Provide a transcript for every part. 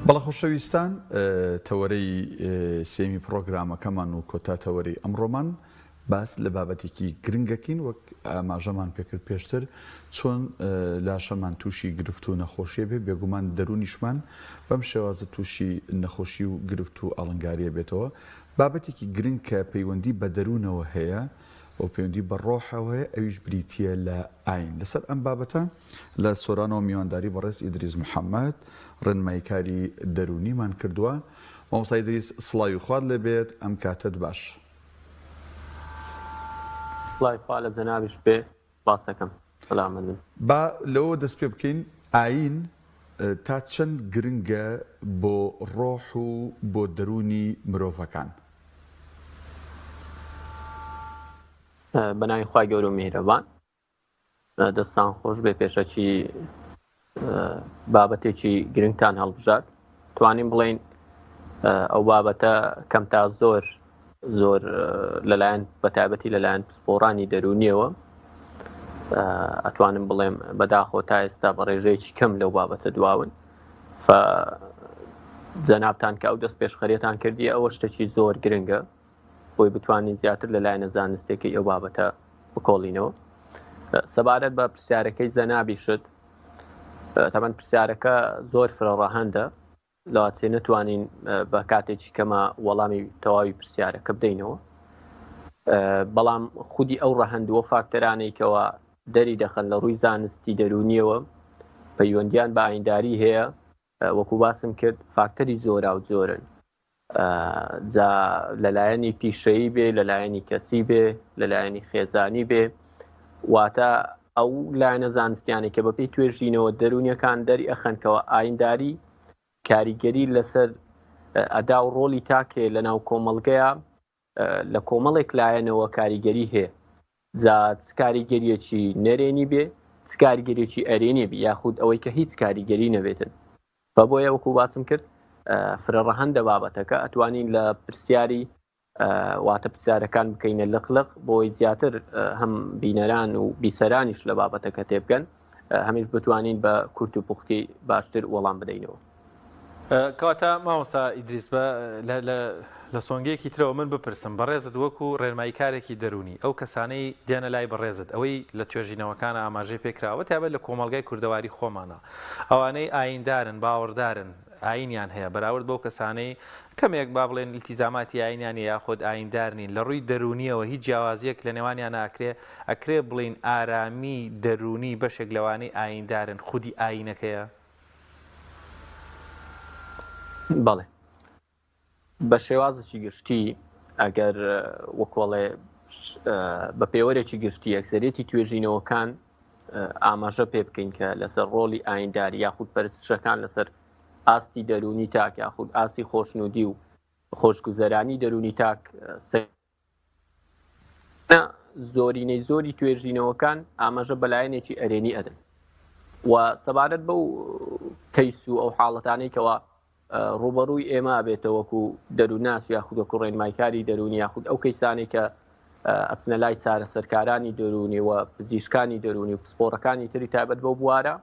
بەڵێ خۆشەویستان تەوەرەی سێیەمی پڕۆگرامەکەمان و کۆتا تەوەرەی ئەمڕۆمان باس لە بابەتێکی گرنگەکەین وەک ئاماژەمان پێکرد پێشتر چۆن لاشەمان تووشی گرفت و نەخۆشیە بێ بێگومان دەروونیشمان بەم شێوازە تووشی نەخۆشی و گرفت و ئاڵنگاریە بێتەوە بابەتێکی گرنگ کە پەیوەندی بە دەروونەوە هەیە و پەیوەندی بە ڕۆحەوە هەیە ئەویش بریتییە لە ئایین. لەسەر ئەم بابەتە لە سۆرانەوە میوانداری بەڕێز ئیدریس محەمەد، ڕێنماییکاری دەروونیمان کردووە. مامۆستا ئیدریس سڵاوی خوات لێ بێت، ئەم کاتەت باش. سڵاوی خوا لە جەنابیشت بێ، سپاست دەکەم. سەلامەت بن. با لەوەوە دەست پێ بکەین، ئایین تا چەند گرنگە بۆ ڕۆح و بۆ دەروونی مرۆڤەکان؟ بەناوی خوای گەورە و میهرەبان. دەستان خۆش بێ پێشەکی بابەتێکی گرنگتان هەڵبژارد توانین بڵین ئەو بابەتە کەم تا زۆر زۆر لەلایەن بەتایبەتی لەلایەن پسپۆڕانی دەرونیەوە ئەتوانم بڵێم بەداخۆ تا ئێستا بە ڕێژەیەکی کەم لەو بابەتە دواون جەنابتان کە ئەو دەست پێشخەریتان کردی ئەوە شتێکی زۆر گرنگە بۆی بتوانین زیاتر لە لایەنە زانستێکی ئەو بابەتە بکۆڵینەوە سەبارەت بە پرسیارەکەی جەنابیشت تەمەن پرسیارەکە زۆر فرە ڕەهەندە لەواتێ نتوانین بە کاتێکی کەمە وەڵامی تەواوی پرسیارەکە بدەینەوە بەڵام خودی ئەو ڕەهەندووە فاکتەرانێکەوە دەری دەخەن لە ڕووی زانستی دەرونیەوە پەیوەندیان بە ئاینداری هەیە وەکو باسم کرد فاکتەری زۆرا و زۆرن جا لەلایەنی پیشەیی بێ لەلایەنی کەسی بێ لەلایەنی خێزانی بێ واتە ئەو لایەنە زانستیانەی کە بەپێی توێژینەوە دەروونیەکان دەری ئەخەنکەوە ئاینداری کاریگەری لەسەر ئەدا و ڕۆلی تاکێ لە ناو کۆمەڵگەیە لە کۆمەڵێک لایەنەوە کاریگەری هەیە جا چ کاریگەریەکی نەرێنی بێ چ کاریگەریەکی ئەرێنی بی یاخود ئەوەی کە هیچ کاریگەری نەبێتن بە بۆیە وەکو باسم کرد فرە ڕەهەندە بابەتەکە ئەتوانین لە پرسیاری واتە پرسیارەکان بکەینە لق لق بۆی زیاتر هەم بینەران و بیسەرانیش لە بابەتەکە تێبگەن هەمیش بتوانین بە کورت و پوختی باشتر وەڵام بدەینەوە. کەواتە مامۆستا ئیدریس بە لە سۆنگەیەکی ترەوە من بپرسم بەڕێزت وەکو ڕێنماییکارێکی دەروونی ئەو کەسانەی دێنە لای بەڕێزت ئەوەی لە توێژینەوەکانە ئاماژەی پێکراوە تایبەت لە کۆمەڵگای کوردەواری خۆمانە ئەوانەی ئایندارن باوەڕدارن ئایینیان هەیە بەراورد بەو کەسانەی کەمێک با بڵێن ئیلتیزاماتی ئایینیان نیە یاخود ئاییندار نین لە ڕووی دەروونیەوە هیچ جیاوازیەک لە نێوانیانا ئەکرێ ئەکرێ بڵێین ئارامی دەروونی بەشێک لەوانەی ئاییندارن خودی ئایینەکەیە؟ بەڵێ بە شێوازێکی گشتی ئەگەر وەکۆڵێ بە پێوەرێکی گشتی ئەکسەرێتی توێژینەوەکان ئاماژە پێ بکەین کە لەسەر ڕۆڵی ئاینداری یاخود پەرستشەکان لەسەر ئاستی دەروونی تاک یاخود ئاستی خۆشنودی و خۆشگوزەرانی دەروونی تاک زۆرینەی زۆری توێژینەوەکان ئاماژە بە لایەنێکی ئەرێنی ئەدەن و سەبارەت بەو کەیس و ئەو حاڵەتانەی کەوا ڕوبەڕووی ئێمە بێتە وەکو دەرووناس یاخود وەکو ڕێنمایکاری دەروونی یاخود ئەو کەیسانەی کە ئەچنە لای چارەسەرکارانی دەروونی و پزیشکانی دەروونی و پسپۆڕەکانی تری تایبەت بەو بوارە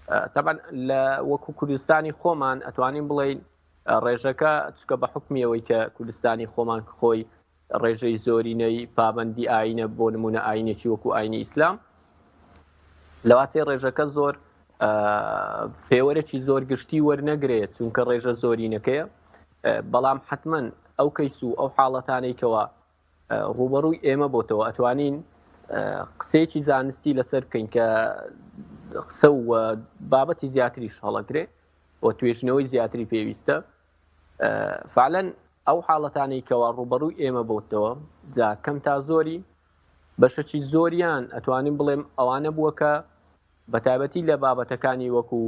تەبعەن لە وەکو کوردستانی خۆمان ئەتوانین بڵێین ڕێژەکە چکە بە حکمی ئەوەی کە کوردستانی خۆمان خۆی ڕێژەی زۆرینەی پابەندی ئاینە بۆ نمونە ئاینێکی وەکو ئاینی ئیسلام لەواتەی ڕێژەکە زۆر پێوەرێکی زۆر گشتی وەرنەگرێت چونکە ڕێژە زۆرینەکەیە بەڵام حتمما ئەو کەیس و ئەو حاڵەتانەی کەەوە ڕوبەڕووی ئێمە بۆتەوە ئەتوانین قسەیەکی زانستی لەسەر بکەین کە قسە و بابەتی زیاتریش هەڵەگرێ و توێژنەوەی زیاتری پێویستە فعلەن ئەو حاڵەتانەی کەوا ڕوبەڕووی ئێمە بۆتەوە جا کەم تا زۆری بەشەکی زۆریان ئەتوانین بڵێم ئەوانە بووە کە بەتایبەتی لە بابەتەکانی وەکو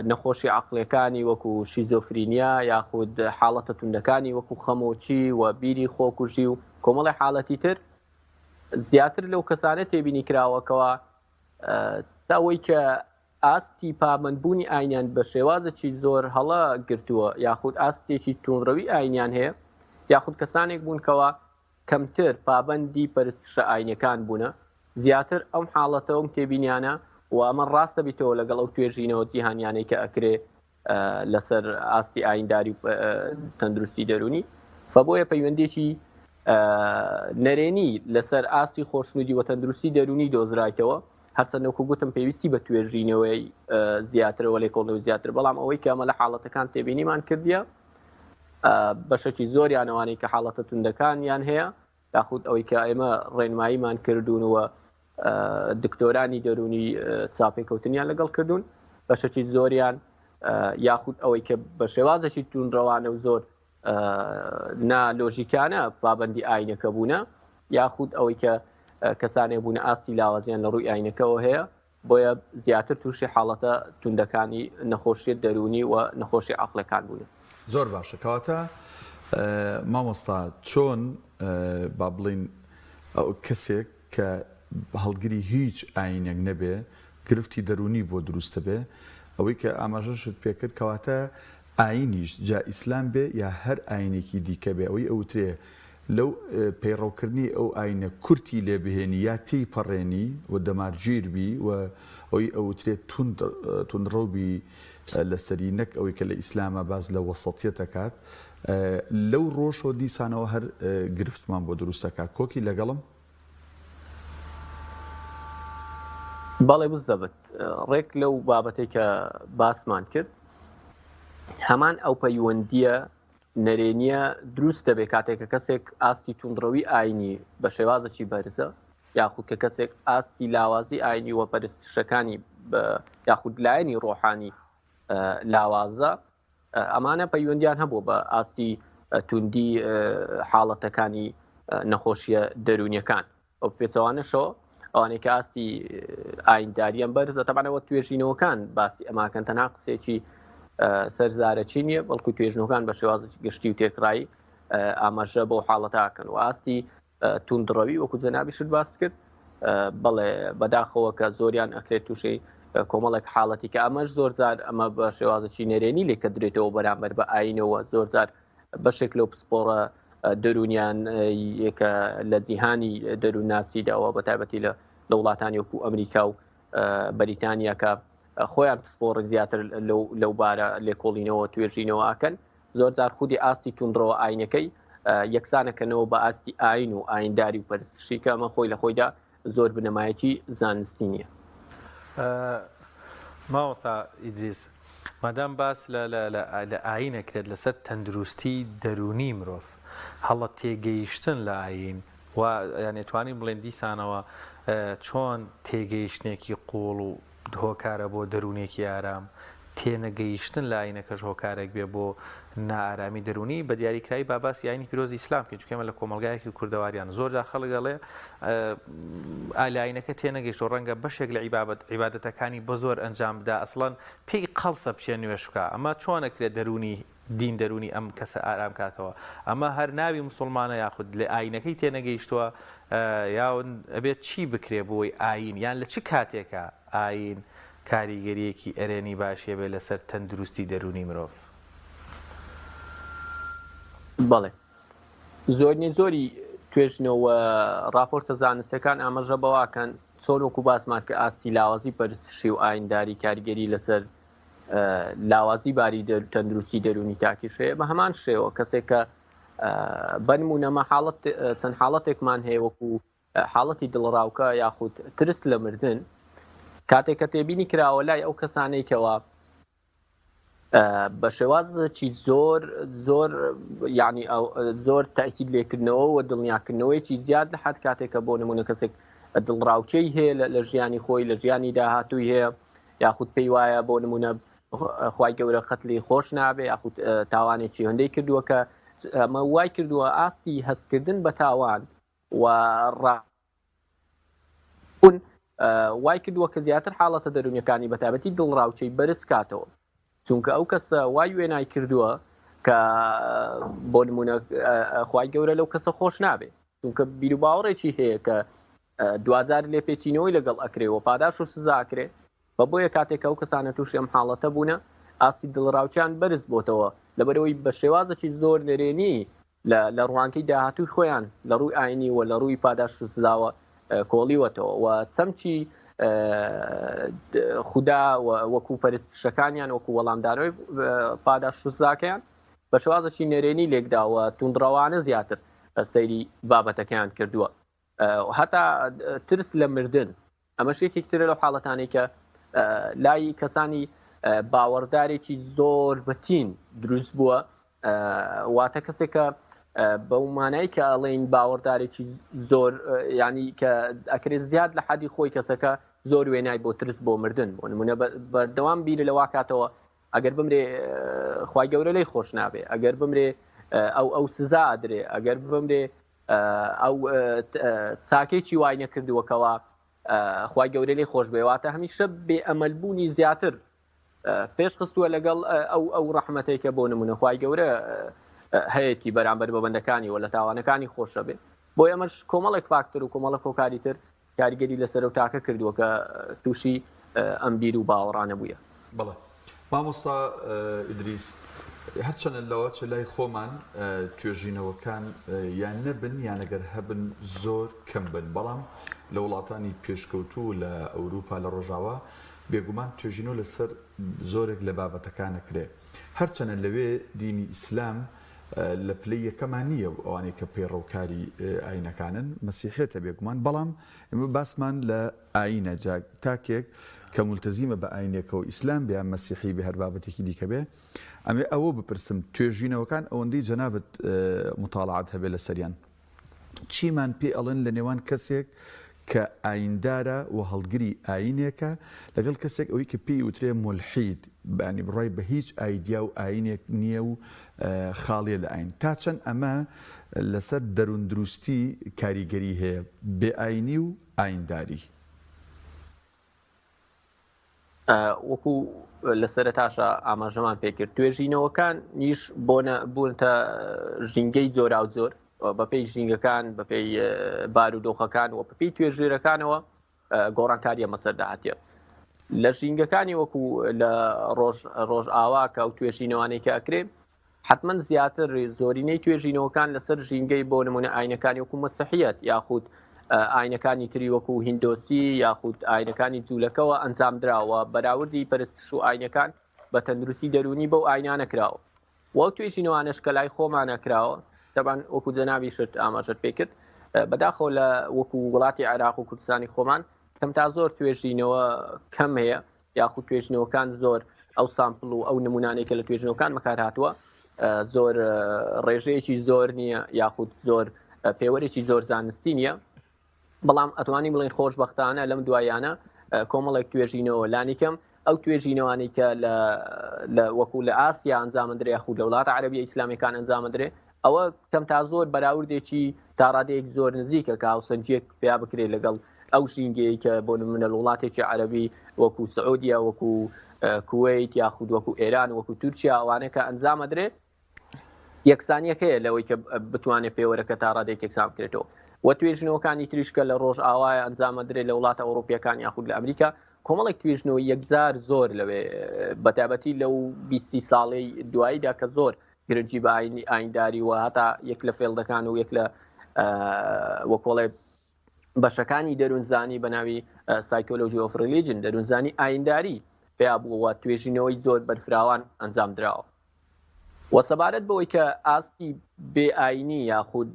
نەخۆشی عقلەکانی وەکو شیزۆفرینیا یاخود حاڵەتە توندەکانی وەکو خەمۆکی و بیری خۆکوژی و کۆمەڵی حاڵەتی تر زیاتر لەو کەسانە تێبینی کراوەکەوە تا ئەوەی کە ئاستی پابەندبوونی ئاینیان بە شێوازێکی زۆر هەڵە گرتووە یاخود ئاستێکی توندڕەوی ئاینیان هەیە یاخود کەسانێک بوون کەوا کەمتر پابەندی پەرستشە ئاینیەکان بوونە زیاتر ئەم حاڵەتە ئەم تێبینیانە و ئەمە ڕاستە بیتەوە لەگەڵ ئەو توێژینەوە جیهانیانەی کە ئەکرێ. لەسەر ئاستی ئاینداری و تەندروستی دەروونی فبۆیە پەیوەندێکی نەرێنی لەسەر ئاستی خۆشنودی و تەندروستی دەروونی دۆزرایتەوە هەرچەند وەکو گوتم پێویستی بە توێژینەوەی زیاترەوە لێکۆڵنەوەی زیاتر بەڵام ئەوەی کە ئەمە لە حاڵەتەکان تێبینیمان کردیە بەشێکی زۆریان ئەوانەی کە حاڵەتە توندەکانیان هەیە یاخود ئەوەی کە ئێمە ڕێنماییمان کردوون و دکتۆرانی دەرونی چاپێکەوتنیان لەگەڵ کردوون بەشێکی زۆریان یاخود ئەوەی کە بە شێوازێکی توندڕەوانە و زۆر نا لۆژیکانە پابەندی ئاینەکە بوونە یاخود ئەوەی کە کەسانێک بوونە ئاستی لاوازیان لە ڕووی ئاینەکەەوە هەیە بۆیە زیاتر تووشی حاڵەتە توندەکانی نەخۆشیە دەروونی و نەخۆشی عەقڵەکان بوونە. زۆر باشە کەواتە مامۆستا چۆن با بڵین کەسێک کە هەڵگری هیچ ئاینێک نەبێ گرفتی دەروونی بۆ دروستە بێ ئەوەی کە ئاماژەشت پێکرد کەواتە ئایینیش جا ئیسلام بێ یا هەر ئایینێکی دیکە بێ ئەوەی ئەوترێ لەو پەیڕەوکردنی ئەو ئایینە کورتی لێ بهێنی یا تێی پەڕێنی و دەمارگیر بی و ئەوەی ئەوترێ توند توندڕەو بی لەسەری نەک ئەوەی کە لە ئیسلاما باس لە وەسەتیەت ئەکات لەو ڕۆشەوە دیسانەوە هەر گرفتمان بۆ دروست ئەکات کۆکی لەگەڵم؟ بەڵێ بزەبت ڕێک لەو بابەتێک کە باسمان کرد هەمان ئەو پەیوەندیە نەرێنیە دروست دەبێت کاتێک کە کەسێک ئاستی توندڕەوی ئاینی بە شێوازەکی بەرزە یاخود کە کەسێک ئاستی لاوازی ئاینی و پەرستشەکانی یاخود لایەنی ڕۆحانی لاوازە ئەمانە پەیوەندیان هەبووە بە ئاستی توندی حاڵەتەکانی نەخۆشیە دەروونیەکان ئەو پێچەوانەشەوە ئەوانەی کە ئاستی ئاینداریان بەرزە تەبانەوە توێژینەوەکان باسی ئەماکەن تەنها قسێکی سەرزارەکی نییە بەڵکو توێژنەوەکان بە شێوازێکی گشتی و تێکڕایی ئاماژە بۆ حاڵەتاکەن و ئاستی توندڕەوی وەکو جەنابیشت باس کرد بەڵێ بەداخەوە کە زۆریان ئەکرێت تووشی کۆمەڵێک حاڵەتی کە ئەمەش زۆر جار ئەمە بە شێوازێکی نەرێنی لێکە درێتەوە بەرامبەر بە ئاینەوە زۆر جار بەشێک لەو پسپۆڕە دەرونیان کە لە جیهانی دەروونناسیداوە بە تایبەتی لە لە وڵاتانی وەکو ئەمریکا و بەریتانیا کە خۆیان پسپۆڕی زیاتر لەو بارە لێکۆڵینەوە توێژینەوە ئەکەن زۆر جار خودی ئاستی توندڕەوە ئاینەکەی یەکسانەکەنەوە بە ئاستی ئاین و ئاینداری و پەرستشی کە ئەمە خۆی لە خۆیدا زۆر بنەمایەکی زانستی نییە. مامۆستا ئیدریس مادام باس لە لە ئایین ئەکرێت لەسەر تەندروستی دەروونی مرۆڤ هەڵە تێگەیشتن لە ئایین و یانی توانین بڵێن دیسانەوە چۆن تێگەیشتنێکی قووڵ و هۆکارە بۆ دەروونێکی ئارام، تێنەگەیشتن لە ئایینەکەش هۆکارێک بێ بۆ نائارامی دەروونی، بە دیاریکراوی با باسی ئایینی پیرۆزی ئیسلام بکەین، چونکە ئێمە لە کۆمەڵگایەکی کوردەواریان زۆر جار خەڵک دەڵێ لە ئایینەکە تێنەگەیشتووە، ڕەنگە بەشێک لە عیبادەتەکانی بە زۆر ئەنجام بدا، ئەسڵەن پێی قەڵسە بچێ نوێژ بکا، ئەمە چۆن ئەکرێ دەروونی دین دەروونی ئەم کەسە ئارام کاتەوە؟ ئەمە هەر ناوی موسوڵمانە یاخود لە ئایینەکەی تێنەگەیشتووە یاون ئەبێت چی بکرێ بۆی ئایین یان لە چ کاتێکا ئایین کاریگەریەکی ئەرێنی باشی هەبێ لەسەر تەندروستی دەروونی مرۆڤ؟ بەڵێ زۆرینەی زۆری توێژنەوە ڕاپۆرتە زانستەکان ئاماژە بەواکەن چۆن وەکو باسمان کە ئاستی لاوازی پەرستشی و ئاینداری کاریگەری لەسەر لاوازی باری تەندروستی دەروونی تاکیش هەیە بە هەمان شێوە کەسێک کە بەنمونەمە حاڵەت چەند حاڵەتێکمان هەیە وەکو حاڵەتی دڵڕاوکە یاخود ترس لە مردن کاتێک کە تێبینی کراوە لای ئەو کەسانەی کەوا بە شێوازێکی زۆر زۆر یعنی زۆر تاکید لێکردنەوە و دڵنیاکردنەوەیکی زیاد لە حد کاتێک کە بۆ نمونە کەسێک دڵڕاوکێی هەیە لە ژیانی خۆی لە ژیانی داهاتووی هەیە یاخود پێی وایە بۆ نمونە خوای گەورە قەتلی خۆش نابێ یاخود تاوانێکی هەندەی کردووە کە ئەمە وای کردووە ئاستی هەستکردن بە تاوان و ڕابوون وای کردووە کە زیاتر حاڵەتە دەروونیەکانی بەتابەتی دڵڕاوچەی بەرز کاتەوە چونکە ئەو کەسە وای وێنای کردووە کە بۆ نمونە خوای گەورە لەو کەسە خۆش نابێ چونکە بیروباوەڕێکی هەیە کە دواجار لێپێچینەوەی لەگەڵ ئەکرێ و پاداش و سزا ئەکرێ بە بۆیە کاتێک ئەو کەسانە تووشی ئەم حاڵەتە بوونە ئاستی دڵڕاوکیان بەرز بۆتەوە لەبەرەوەی بە شێوازێکی زۆر نەرێنی لە ڕوانکەی داهاتووی خۆیان لە ڕووی ئاینی و لە ڕووی پاداش و سزاوە کۆڵیوەتەوە و چەمکی. خودا وەکو پەرستشەکانیان وەکو وەڵامدانەوەی پاداشت و سزاکەیان بە شێوازێکی نەرێنی لێکداوە توندڕەوانە زیاتر سەیری بابەتەکەیان کردووە هەتا ترس لە مردن ئەمەش یەکێک ترە لەو حاڵەتانەی کە لای کەسانی باوەڕدارێکی زۆر بەتین دروست بووە واتە کەسێکە بەو مانای کە ئەڵێن باوەڕدارێکی زۆر ینی کە ئەکرێت زیاد لە حەدی خۆی کەسەکە زۆر وێنای بۆ ترس بۆ مردن بۆ نمونە بەردەوام بیر لەوا کاتەوە ئەگەر بمرێ خی گەورە لی خۆش نابێ ئەگەر بمرێ ئەو ئەو سزا ئەدرێ ئەگەر بمرێ ئەو چاکێکی وای نەکردووە کەوا خوای گەورە لێی خۆش بێ واتە هەمیشە بێ ئەمەل بوونی زیاتر پێش خستووە لەگەڵ ئەو ئەو ڕەحمەتێک کە بۆ نمونە خوای گەورە هەیەی بەرامبەر بە بەندەکانی و لە تاوانەکانی خۆشە بێ بۆ ئەمەش کۆمەڵێک فاکتەر و کۆمەڵە کۆکاری تر کاریگەری لەسەر ئەو تاکە کردووە کە تووشی ئەم بیر و باوەڕانە بوویە. بەڵێ مامۆستا ئیدریس، هەرچەنە لەوە چ لای خۆمان توێژینەوەکان یان نەبن یان ئەگەر هەبن زۆر کەم بن، بەڵام لە وڵاتانی پێشکەوتوو لە ئەوروپا لە ڕۆژاوا بێگومان توێژینەوە لەسەر زۆرێک لە بابەتەکان ئەکرێ. هەرچەنە لەوێ دینی ئیسلام لە پلەی یەکەما نییە و ئەوانەی کە پەیڕەوکاری ئاینەکانن مەسیحیەتە بێگومان بەڵام ئێمە باسمان لە ئاینە جا تاکێک کە مولتەزیمە بە ئاینێکەوە ئیسلام بێ یان مەسیحی بێ هەر بابەتێکی دیکە بێ ئەمێ ئەوە بپرسم توێژینەوەکان ئەوەندەی جەنابت متاڵعات هەبێ لەسەریان چیمان پێ ئەڵێن لە نێوان کەسێک کە ئایندارە و هەڵگری ئاینێکە لەگەڵ کەسێک ئەوەی کە پێی وترێ مولحید یانی بڕوای بە هیچ ئایدیا و ئاینێک نییە و خاڵیە لە ئاین تا چەند ئەمە لەسەر دەرووندروستی کاریگەری هەیە بێ ئاینی و ئاینداری؟ وەکو لە سەرەتاشا ئاماژەمان پێکرد توێژینەوەکان نیش بۆنە بوونتە ژینگەی جۆراوجۆر بەپێی ژینگەکان بەپێی بارودۆخەکان و بەپێی توێژێرەکانەوە گۆڕانکاریە مەسەردا هاتیە لە ژینگەکانی وەکو لە ڕۆژ ڕۆژئاوا کە ئەو توێژینەوانەی کە ئەکرێ حتمما زیاتر زۆرینەی توێژینەوەکان لەسەر ژینگەی بۆ نمونە ئاینەکانی وەکو مەسیحیەت یاخود ئاینەکانی تری وەکو هیندۆسی یاخود ئاینەکانی جوولەکەوە ئەنجام دراوە بەراوردی پەرستش و ئاینەکان بە تەندروستی دەروونی بەو ئاینانە کراوە و ئەو توێژینەوانەش کە لای خۆمانە کراوە تەبان وەکو جەنابیشت ئاماژەت پێ کرد بەداخەوە لە وەکو وڵاتی عێراق و کوردستانی خۆمان کەم تا زۆر توێژینەوە کەم هەیە یاخود توێژینەوەکان زۆر ئەو sample و ئەو نمونانەی کە لە توێژینەوەکان بەکار هاتووە زۆر ڕێژەیەکی زۆر نییە یاخود زۆر پێوەرێکی زۆر زانستی نییە بەڵام ئەتوانین بڵێین خۆشبەختانە لەم دواییانە کۆمەڵێک توێژینەوە لانیکەم ئەو توێژینەوانەی کە لە وەکو لە ئاسیا ئەنجامدرێ یاخود لە وڵاتە عەرەبیە ئیسلامیەکان ئەنجامدرێ ئەوە کەم تا زۆر بەراوردێکی تا ڕادەیەک زۆر نزیکە کە هاوسەنگیەک پیا بکرێت لەگەڵ ئەو ژینگەیە کە بۆ نمونە لە وڵاتێکی عەرەبی وەکو سعودیە وەکو کوەیت یاخود وەکو ئێران وەکو تورکیا ئەوانە کە ئەنجامەدرێ یەکسانیەکەیە لەوەی کە بتوانێت پێوەرەکە تا ڕادەیەک یەکسان بکرێتەوە و توێژینەوەکانی تریش کە لە ڕۆژئاوایە ئەنجامەدرێت لە وڵاتە ئەوروپیەکان یاخود لە ئەمریکا کۆمەڵێک توێژنەوەی یەکجار زۆر لەوێ بەتابەتی لەو 20 ساڵەی دواییدا کە زۆر گرنگی بە ئاینی ئاینداری و هەتا یەک لە field ەکان و یەک لە وەکۆڵێ بەشەکانی دەروونزانی بە ناوی psychology of religion دەروونزانی ئاینداری پیا بووە توێژینەوەی زۆر بەرفراوان ئەنجام دراوە وە سەبارەت بەوەی کە ئاستی بێ ئاینی یاخود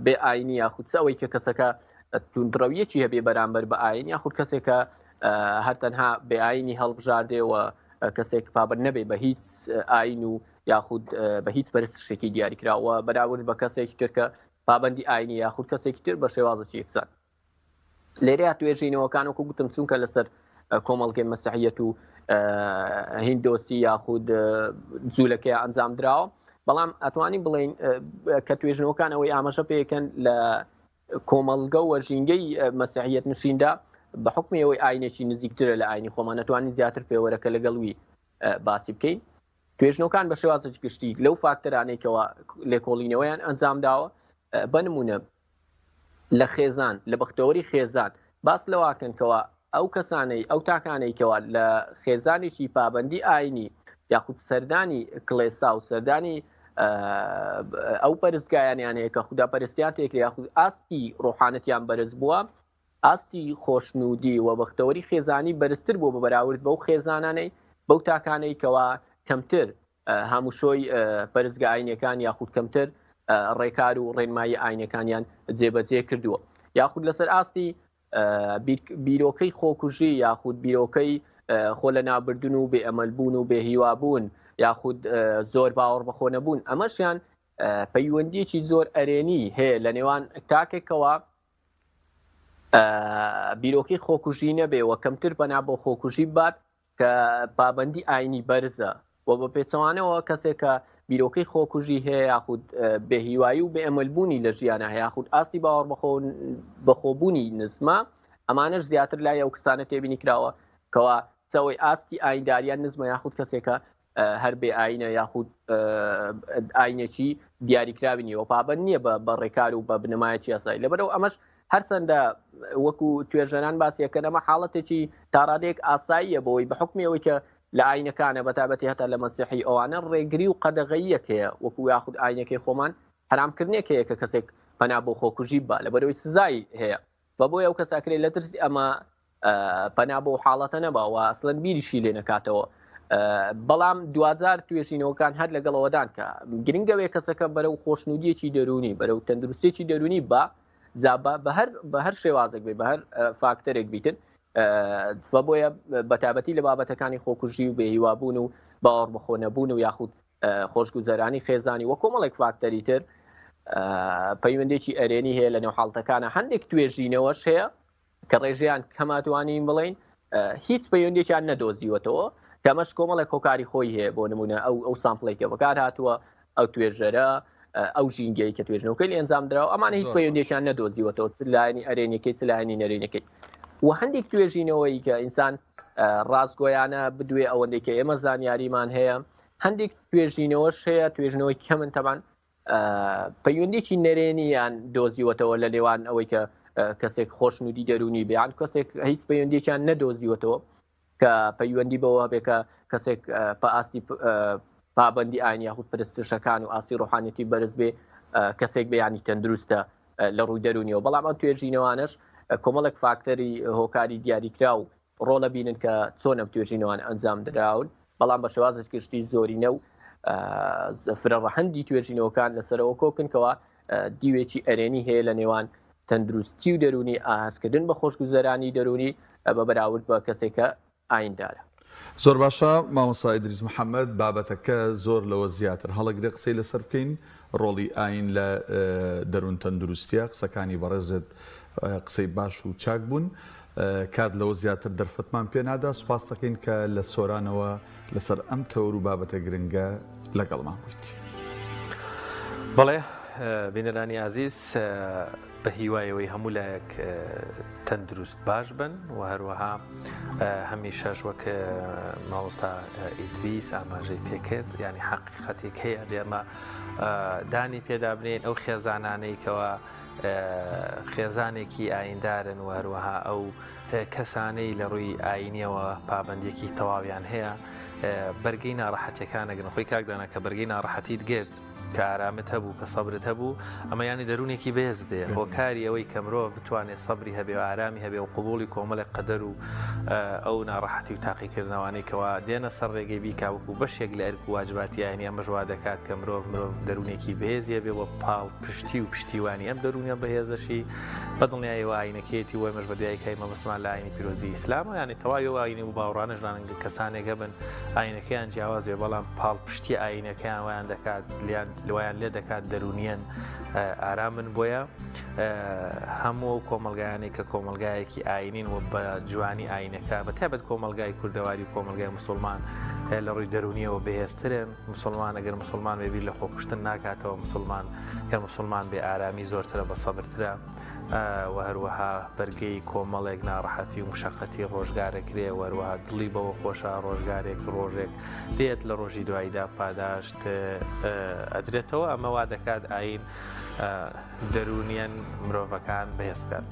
بێ ئاینی یاخود چ ئەوەی کە کەسەکە توندڕەویەکی هەبێ بەرامبەر بە ئاین یاخود کەسێکە هەر تەنها بێ ئاینی هەڵبژاردێ و کەسێک پابەند نەبێ بە هیچ ئاین و یاخود بە هیچ پەرستشێکی دیاریکراوە بەراورد بە کەسێکی تر کە پابەندی ئاینی یاخود کەسێکی تر بە شێوازێکی یەکسان. لێرەیا توێژینەوەکان وەکو گوتم چونکە لەسەر کۆمەڵگەی مەسیحیەت و هیندۆسی یاخود جوولەکەی ئەنجام دراوە بەڵام ئەتوانی بڵین کە توێژنەوەکان ئەوەی ئاماژە پێکەن لە کۆمەڵگە و ژینگەی مەسیحیەت نشیندا بە حکمی ئەوەی ئاینێکی نزیکترە لە ئاینی خۆمان نەتوانین زیاتر پێوەرەکە لەگەڵوی باسی بکەین توێژنەوەکان بە شێوازێکی گشتی لەو فاکتەرانەی کەوا لێکۆڵینەوەیان ئەنجام داوە بە نمونە لە خێزان لە بەختەوەری خێزان باس لەواکەن کەوا ئەو کەسانەی ئەو تاکانەی کەوا لە خێزانێکی پابندی ئاینی یاخود سەردانی کڵێسا و سەردانی ئەو پەرستگایانیان هەیە کە خودا پەرستیان تێکرێ یاخود ئاستی ڕۆحانەتیان بەرز بووە. ئاستی خۆشنوودی و بەختەوەری خێزانی بەرزتر بووە بە بەراورد بەو خێزانانەی بەو تاکانەی کەوا کەمتر هاموشۆی پەرستگە ئاینەکان یاخود کەمتر ڕێکار و ڕێنمایی ئاینەکانیان جێبەجێ کردووە یاخود لەسەر ئاستی بیرۆکەی خۆکوژی یاخود بیرۆکەی خۆ لە نابردن و بێئەمەلبوون و بێهیوابوون یاخود زۆر باوەڕ بەخۆ نەبوون ئەمەشیان پەیوەندیەکی زۆر ئەرێنی هەیە لە نێوان تاکێکەوە بیرۆکەی خۆکوژی نەبێ و کەمتر پەنا بۆ خۆکوژی بات کە پابەندی ئاینی بەرزە و بە پێچەوانەوە کەسێک کە بیرۆکەی خۆکوژی هەیە یاخود بێهیوایی و بێئەمەلبوونی لە ژیانە هەیە یاخود ئاستی باوەڕ بەخۆ بەخۆبوونی نزمە ئەمانەش زیاتر لای ئەو کەسانە تێبینی کراوە کەوا چەوەی ئاستی ئاینداریان نزمە یاخود کەسێکە هەر بێ ئاینە یاخود ئاینێکی دیاریکراوی نییە و پابند نییە بە ڕێکار و بە بنەمایەکی یاسایی لەبەرەوە ئەمەش هەرچەندە وەکو توێژەران باسیەکەن ئەمە حاڵەتێکی تاڕادەیەک ئاساییە بۆی بە حکمی ئەوەی کە لە ئاینەکانە بەتابەتی هەتا لە مەسیحی ئەوانە ڕێگری و قەدەغەیەک هەیە وەکو یاخود ئاینەکەی خۆمان حرامکردنێک هەیە کە کەسێک پەنا بۆ خۆکوژی با لەبەرەوەی سزای هەیە بە بۆیە ئەو کەساکرێت لە ترسی ئەمە پەنا بۆ حاڵەتە نەبا و ئەسڵەن بیریشی لێ نەکاتەوە بەڵام دواجار توێژینەوەکان هەر لەگەڵەوەدان کە گرنگەوێ کەسەکە بەرەو خۆشنودیەکی دەرونی بەرەو تەندروستێکی دەرونی با جا بە هەر بە هەر شێوازێک بێ بە هەر فاکتەرێک بیتن و بۆیە بەتابەتی لە بابەتەکانی خۆکوژی و بێهیوابوون و باوەڕ بەخۆ نەبوون و یاخود خۆشگوزەرانی خێزانی وە کۆمەڵێک فاکتەری تر پەیوەندێکی ئەرێنی هەیە لە نێو حاڵتەکانە هەندێک توێژینەوەش هەیە کە ڕێژەیان کەمە توانین بڵین هیچ پەیوەندێکیان نەدۆزیوەتەوە کەمەش کۆمەڵێک هۆکاری خۆی هەیە بۆ نمونە ئەو ئەو sample ێک کە بەکار هاتووە ئەو توێژەرە ئەو ژینگەی کە توێژنەوەکەی لە ئەنجام دراوە ئەمانە هیچ پەیوەندێکیان نەدۆزیوەتەوە چ لایەنی ئەرێنیەکەی چ لایەنی نەرێنەکەی و هەندێک توێژینەوەی کە ئینسان ڕاستگۆیانە بدوێ ئەوەندەی کە ئێمە زانیاریمان هەیە هەندێک توێژینەوەش هەیە توێژنەوەی کەمن تەبان پەیوەندێکی نەرێنیان دۆزیوەتەوە لە نێوان ئەوەی کە کەسێک خۆشنودی دەرونی بیان کەسێک هیچ پەیوەندێکیان نەدۆزیوەتەوە کە پەیوەندی بەوە هەبێ کە کەسێک پە ئاستی پابندی ئاین یاخود پرستشەکان و ئاسی ڕۆحانەتی بەرز بێ کەسێک بیانی تەندروستە لە ڕووی دەرونیەوە بەڵام ئەم توێژینەوانەش کۆمەڵێک فاکتەری هۆکاری دیاریکراو ڕۆڵە بینن کە چۆن ئەم توێژینەوان ئەنجام دراون بەڵام بە شێوازێکی گشتی زۆرینە و فرە ڕەهەندی توێژینەوەکان لەسەرەوە کۆکن کەوا دیوێکی ئەرێنی هەیە لە نێوان تەندروستی و دەروونی ئاهەستکردن بە خۆشگوزەرانی دەروونی بە بەراورد بە کەسێک کە ئایندارە. زۆر باشە مامۆستا ئیدریس محەمەد، بابەتەکە زۆر لەوە زیاتر هەڵەگرێ قسەی لەسەر بکەین، ڕۆڵی ئایین لە دەروون تەندروستیە، قسەکانی بەڕێزت قسەی باش و چاک بوون، کات لەوە زیاتر دەرفەتمان پێ نادا، سوپاست دەکەین کە لە سۆرانەوە لەسەر ئەم تەوەر و بابەتە گرنگە لەگەڵمان بوویت. بەڵێ بینەرانی ئازیز بە هیوای ئەوەی هەموو لایەک تەندروست باش بن و هەروەها هەمیشەش وەک مامۆستا ئیدریس ئاماژەی پێکرد ینی حەقیقەتێک هەیە ئێمە دانی پێدا بنێین ئەو خێزانانەی کەوا خێزانێکی ئایندارن و هەروەها ئەو کەسانەی لە ڕووی ئاینیەوە پابندێکی تەواویان هەیە بەرگەی ناڕەحەتیەکان ئەگرن خۆی کاک دانا کە بەرگەی ناڕەحەتیت گرت کە ئارامت هەبوو کە سەبرت هەبوو ئەمە یانی دەروونێکی بەهێزت هەیە هۆکاری ئەوەی کە مرۆڤ بتوانێت سەبری هەبێ و ئارامی هەبێ و قبوڵی کۆمەڵێک قەدەر و ئەو ناڕەحەتی و تاقیکردنەوانەی کەوا دێنە سەر ڕێگەی بیکا وەکو بەشێک لە ئەرک و واجباتی ئاینی ئەمەش وا دەکات کە مرۆڤ مرۆڤ دەروونێکی بەهێزی هەبێ و پاڵپشتی و پشتیوانی ئەم دەروونە بەهێزەشی بە دڵنیایەوە ئاینەکەیەتی و ئێمەش بە دوای مەبەستمان لە ئاینی پیرۆزی ئیسلامە یانی تەواوی ئەو ئاینی و باوەڕانەش ڕەنگە کەسانێک هەبن ئاینەکەیان جیاواز بێ بەڵام پاڵپشتی ئاینەکەیان وایان دەکات لیان وایان لێ دەکات دەرونیەن ئارامن بۆیە هەموو ئەو کۆمەلگایانەی کە کۆمەلگایەکی ئاینین و بە جوانی ئاینەکە بە تایبەت کۆمەلگای کوردەواری و کۆمەلگای مسلمان لە ڕووی دەرونیەوە بەهێزترن مسلمان ئەگەر مسلمان بێ بیر لە خۆکوشتن ناکاتەوە مسلمان کە مسلمان بێ ئارامی زۆرترە بە سەبرترە و هەروەها بەرگەی کۆمەڵێک ناڕەحەتی و مشەقەتی ڕۆژگار ئەکرێ و هەروەها دڵی بەوە خۆشە ڕۆژگارێک ڕۆژێک دێت لە ڕۆژی دواییدا پاداشت ئەدرێتەوە ئەمە وا دەکات ئایین دەروونیەن مرۆڤەکان بەهێز بکات.